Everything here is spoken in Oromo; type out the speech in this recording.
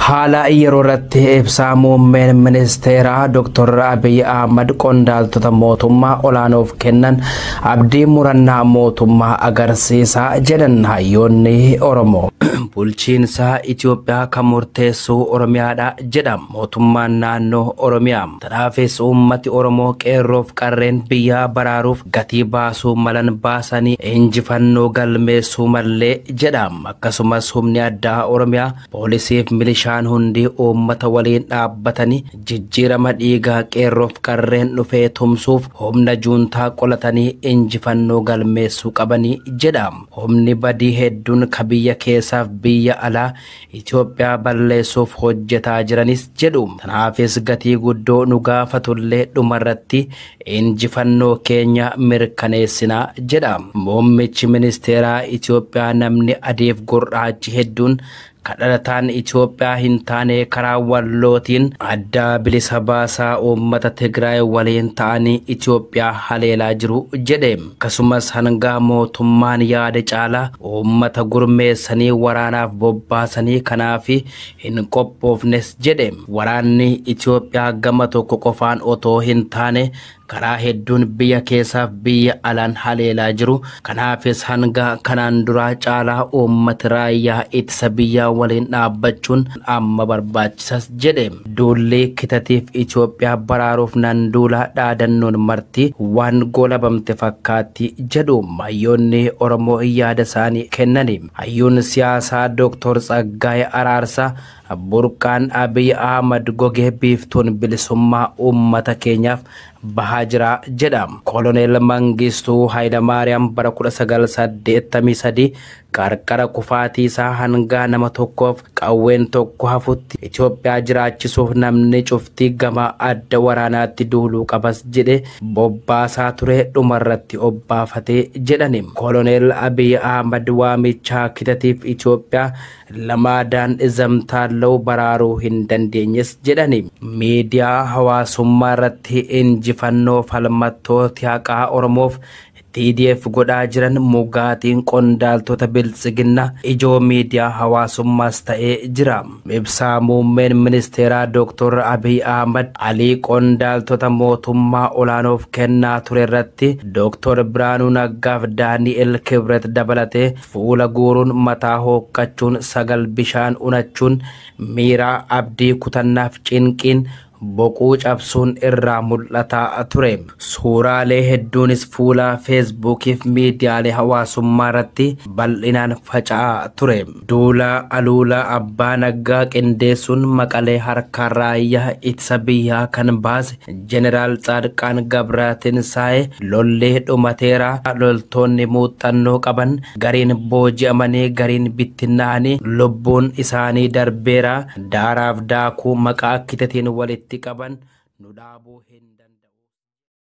Haala yeroo irratti ibsaa muummeen ministeeraa Dr. Abiy Ahmad qondaaltota mootummaa olaanoof kennan abdii murannaa mootummaa agarsiisaa jedhan hayyoonni Oromoo. Bulchiinsa Itoophiyaa kan murteessu Oromiyaadha jedha mootummaan naannoo Oromiyaa. Kanaafis uummati Oromoo qeerroof qarreen biyyaa baraaruuf gatii baasuu malan baasanii injifannoo galmeessuu mallee jedha. Akkasumas humni addaa Oromiyaa poolisiif milishaan hundi uummata waliin dhaabbatanii jijjiirama dhiigaa qeerroof qarreen dhufee tumsuuf humna juuntaa qolatanii injifannoo galmeessuu qabanii jedha. Humni badii hedduun ka biyya keessaaf biyya alaa Itoophiyaa balleessuuf hojjetaa jiranis jedhu. Kanaafis gatii guddoo nu gaafatullee dhumarratti injifannoo keenya mirkaneessinaa jedha. Muummichi ministeeraa Itoophiyaa namni adiif gurraachi hedduun kadhalataan Itoophiyaa hin taane karaa wallootiin addaa bilisa baasaa uummata Tigraay waliin ta'anii Itoophiyaa haleelaa jiru jedhe. Akkasumas hanga mootummaan yaada caalaa uummata gurmeessanii waraanaaf bobbaasanii kanaaf hin qophoofnes jedhe. Waraanni Itoophiyaa gama tokko qofaan otoo hin taane karaa hedduun biyya keessaaf biyya alaan haleelaa jiru. Kanaafis hanga kanaan duraa caalaa uummati raayyaa ittisa biyyaa waliin dhaabbachuun amma barbaachisas jedhe. Duulli kitatiif Itoophiyaa baraaruuf nan duula dhaadannoon marti waan goolabamte fakkaatti jedhu hayyoonni Oromoo yaada isaanii kennani. Hayyoon siyaasaa Dooktor Tsaggaayee Araarsaa burqaan Abiy Ahmad gogee biiftuun bilisummaa uummata keenyaaf bahaa jira jedha. Koloneel Mangistuu Hayilamaariyaam bara 1983 qarqara kufaatii isaa hanga nama tokkoof qawween tokko hafutti Itoophiyaa jiraachisuuf namni cufti gama adda waraanaatti duuluu qabas jedhe bobbaasaa ture dhumarratti obbaafatee jedhani. Koloneel Abiy Ahmad waamichaa kitatiif Itoophiyaa lamaadaan izamtaallau baraaruu hin dandeenyes jedhani. Miidiyaa hawaasummaa irratti injifannoo falmattoota haqaa Oromoof TDF godhaa jiran mugaatiin qondaaltota biltsiginna ijoo miidiyaa hawaasummaas ta'ee jira. Ibsaa muummeen ministeeraa Dr. Abiy Ahmad Alii qondaaltota mootummaa olaanoof kennaa ture irratti Dr. Biraanuu Naggaaf Daani'el Kibret dabalatee fuula guuruun mataa hooqqachuun sagal bishaan unachuun miiraa abdii kutannaaf cinqiin boquu cabsuun irraa mul'ataa ture. Suuraalee hedduunis fuula feesbuukiif miidiyaalee hawaasummaa irratti bal'inaan faca'aa ture. Duula Aluulaa Abbaa Naggaa qindeessuun maqalee harka raayyaa ittisa biyyaa kan baase Jeneraal Tsaadqaan Gabratinsaa'e lollee dhumateera. Loltoonni muuxannoo qaban gariin booji'amanii gariin bittinnaa'anii lubbuun isaanii darbeera. Daaraaf daakuu maqaa kitatiin walitti qaban nu dhaabuu hin